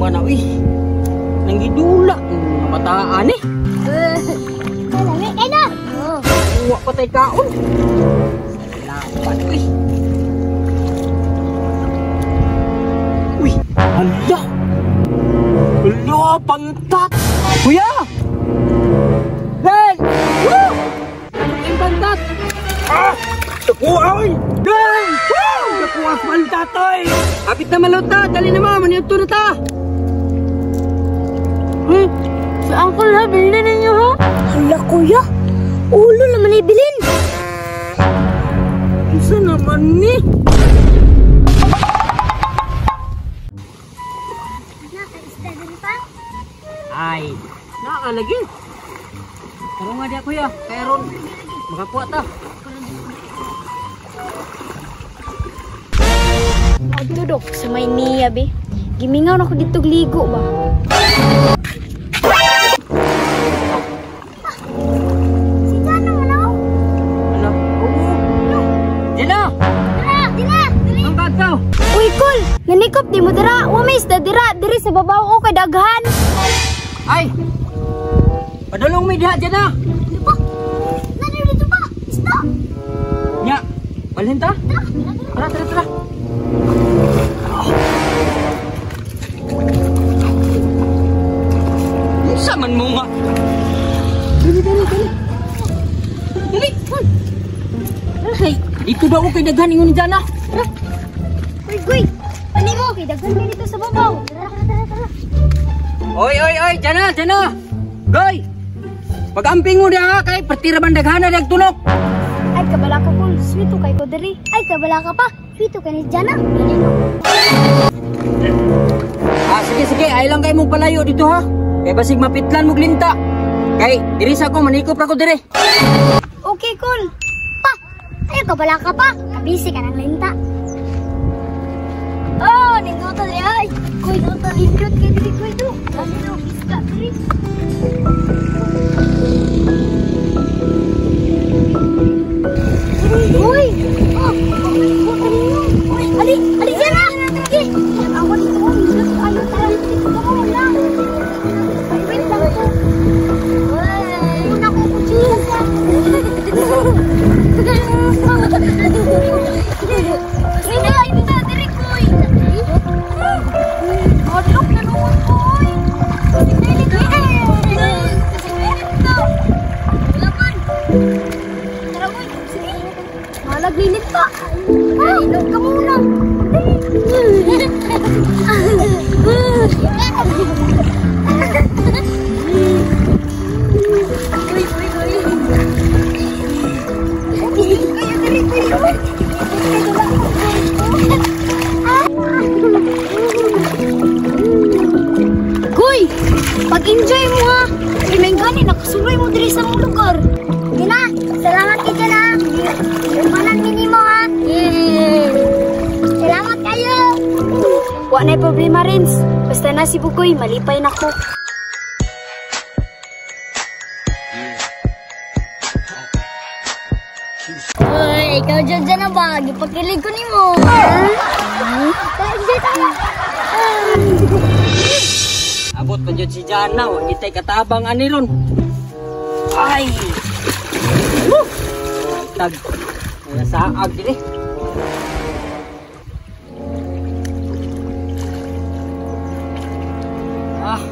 Tuma na uy. Nanggidula ang mga bataan eh. Kalami kay na. Uwa pa tay kaon. Salamat uy. Uy, hala. Hala, pantat. Kuya! Hey! Woo! Ang pantat. Ah! Nakuha oy! Hey! Woo! Nakuha pantat oy! Kapit na malota, dali na ma, maniudto na ta. Si Uncle ha, bilhin ninyo ha? Hala kuya, ulo naman ay bilhin. Isa naman ni? Ay, nakalagi. Taro nga diya kuya, kaya ron, makakuha ta. Agdudok sa may niya be. Gimingaw na ko dito ligo ba? Si Jana mo na? Ano? Oo. Jana! Dira! Dira! Diri! Ang kagkaw! Uy, kul! Nanikop di mo dira! Wa may isda dira! Diri sa babaw o kay daghan! Ay! Padulong may diha, Jana! Ano pa? Nandito dito pa! Isda! Nya! Balhin ta? Tara, tara, tara! Unsa man mo nga? Dali, dali, dali. Dali! Ay, dito daw kay daghan ingon ni Jana. Tara! Uy, guy! Ano mo? Kay daghan kay dito sa babaw. Tara, tara, tara. Oy, oy, oy, Jana, Jana. Goy! Pag-amping mo diha kay partira man daghana dag tunok. Ay, kabala ka kul, sweeto kay ko diri. Ay, kabala ka pa. Sweeto kay ni Jana. Ah, sige, sige, ay lang kay mong palayo dito ha. Kay basig mapitlan mo glinta. Kay diri sa ko manikop ra ko diri. Okay, cool. Pa, ay kabala ka pa. Kabisi ka ng linta. Oh, nindot diri ay. Kuy, nindot lindot kay diri kuy do. Ano isda diri. Uy! Oh, ali, ali Jana. Sige. Ako dito ko. Ayo tara dito ko wala. Wait lang ko. Uy, naku ko cheese. Nina, ito diri koy. Madlok na nuon koy. Dili koy. Wala man. Tara koy, sige. Malag pa. Ay, inom ka muna. Uy, uy, uy. Kuy, pag-enjoy mo ha. May gani, nakasuloy mo diri sa mong lugar. Gina, salamat kay Jana. Umanan minimo ha. Salamat kayo. Wa na problema Rins. Basta na si Bugoy, malipay na ko. Uy, ikaw dyan dyan na ba? Gipakilig ko nimo. Abot pa dyan si Jana. Huwag itay katabang ani ron. Ay! Woo! Tag. Nasaag din eh. Ah,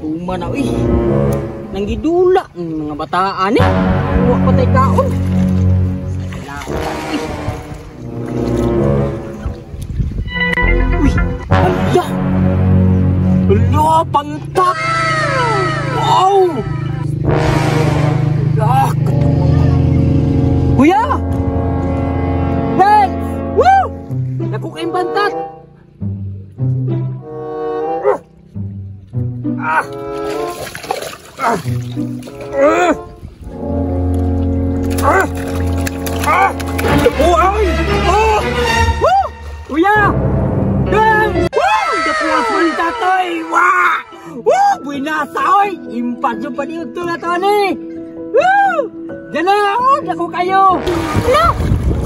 tuma na uy. Nanggidula ang mga bataan eh. Huwag pa tay kaon. Uy, hala! Hala, pantat! Wow! Hala, kuya! Hey! Woo! Naku kayong pantat! Ah! Ah! Ah! Ah! Ah! Nakuha! Oh! Woo! Kuya! Hey! Woo! Nakuha pantat oy! Wah! Woo! Buinasa oy! Impat yung paniudto na to ni! Woo! Diyan na! Oh, naku kayo! Hala!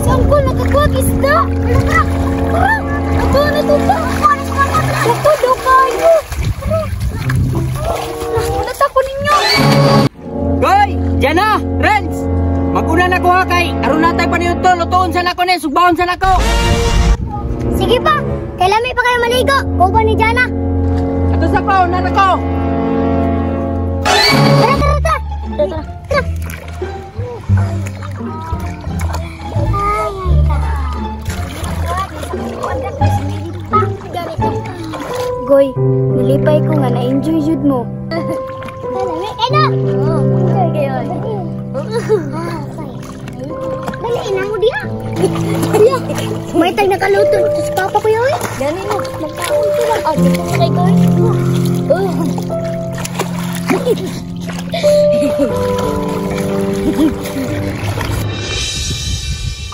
Si Uncle nakakuha isda! Hala ka! Tara! Ato na to! Naku daw kayo! Aron natay paniyot to, lutuon sa nako ni, sugbaon sa nako. Sige pa, kay lami pa kayo maligo. Kauban ni Jana. Ato sa ko, nana ko. Tara, tara, tara. Tara, tara. Goy, nilipay ko nga na-enjoy jud mo. Eh na! Enjoy kayo. Dali, ina mo diha. May tag nakaluto sa papa ko yun. Gani mo, magkaon ko lang. Ah, dito mo kay Goy.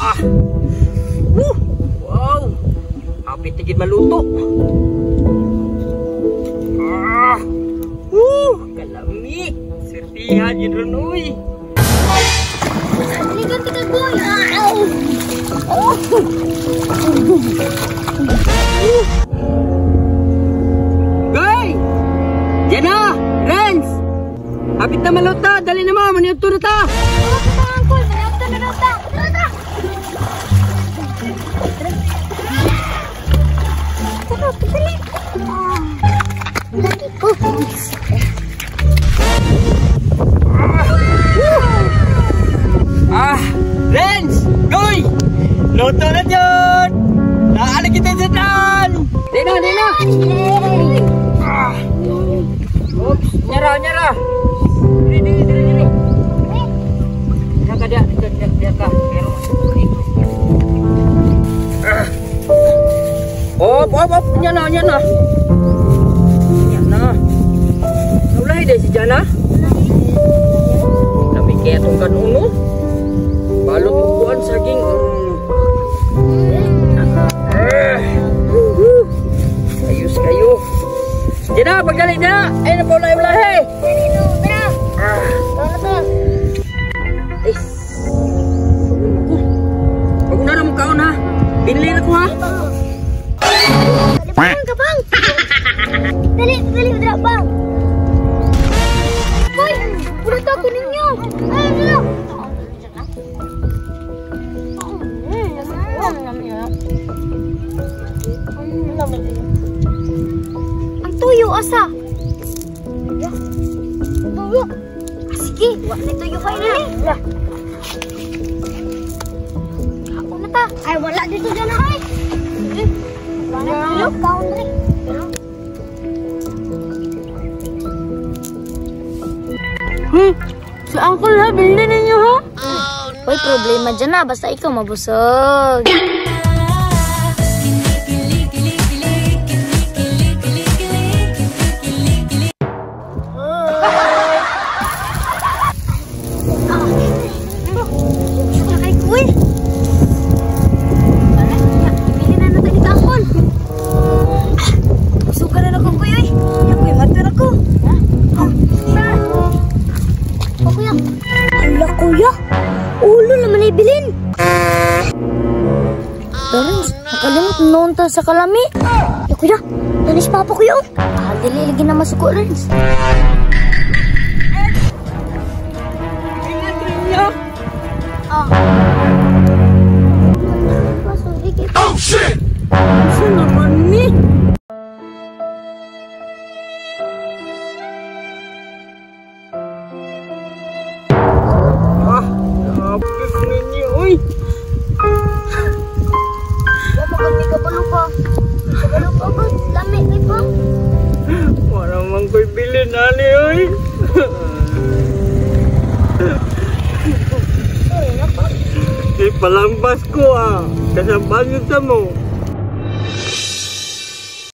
Ah! Woo! Wow! Hapit na gid maluto. Ah! Woo! Kalami! Sirtihan yun ron, uy! Ligan kita, Goy! Goy! Yan na! Renz! Hapit na maluto! Dali na mo! Maniudto na ta! Uncle! Maniudto na daw ta! Tara! Tara! Dali! Lagi ko! Ah! Renz! Goy! Luto na dyan! Naalig kita dyan! Di na! Di na! Ah! Oops! Nyara! Nyara! Dili! Dili! Dili! Dili! Diya ka diya! Diya! Diya ka! Pero... Ah! Op! Op! Op! Nya na! Nya na! Nya na! Naulahi dahil si Jana? Nami kaya itong kanuno? Balot upuan saging. Ayos kayo. Diyan na, pagdali na. Ay, napulay-ulahi. Tara. Tara. Eh. Pag una na mong kaon ha. Binili na ko ha. Bang, kabang. Dali, dali, dali, bang. Hoy, puluto ako ninyo. Ay, dali. Ang tuyo, asa? Tuyo. Ah, sige, wala na tuyo kayo na. Ako na ta. Ay, wala dito dyan na ay. Wala na tuyo, kaon rin. Si Uncle ha, bilhin ninyo ha? Uy, problema dyan na. Basta ikaw mabusog. Noon sa kalami. Ya kuya, tanis papa kuya. Ah, dili lagi na masuko Renz. Ah. Oh shit! Ano naman ni? Ah, napis ninyo, uy. Wala man ko'y bilin, ani, oy. Di palambas ko, ah. Kasaban yun sa mo.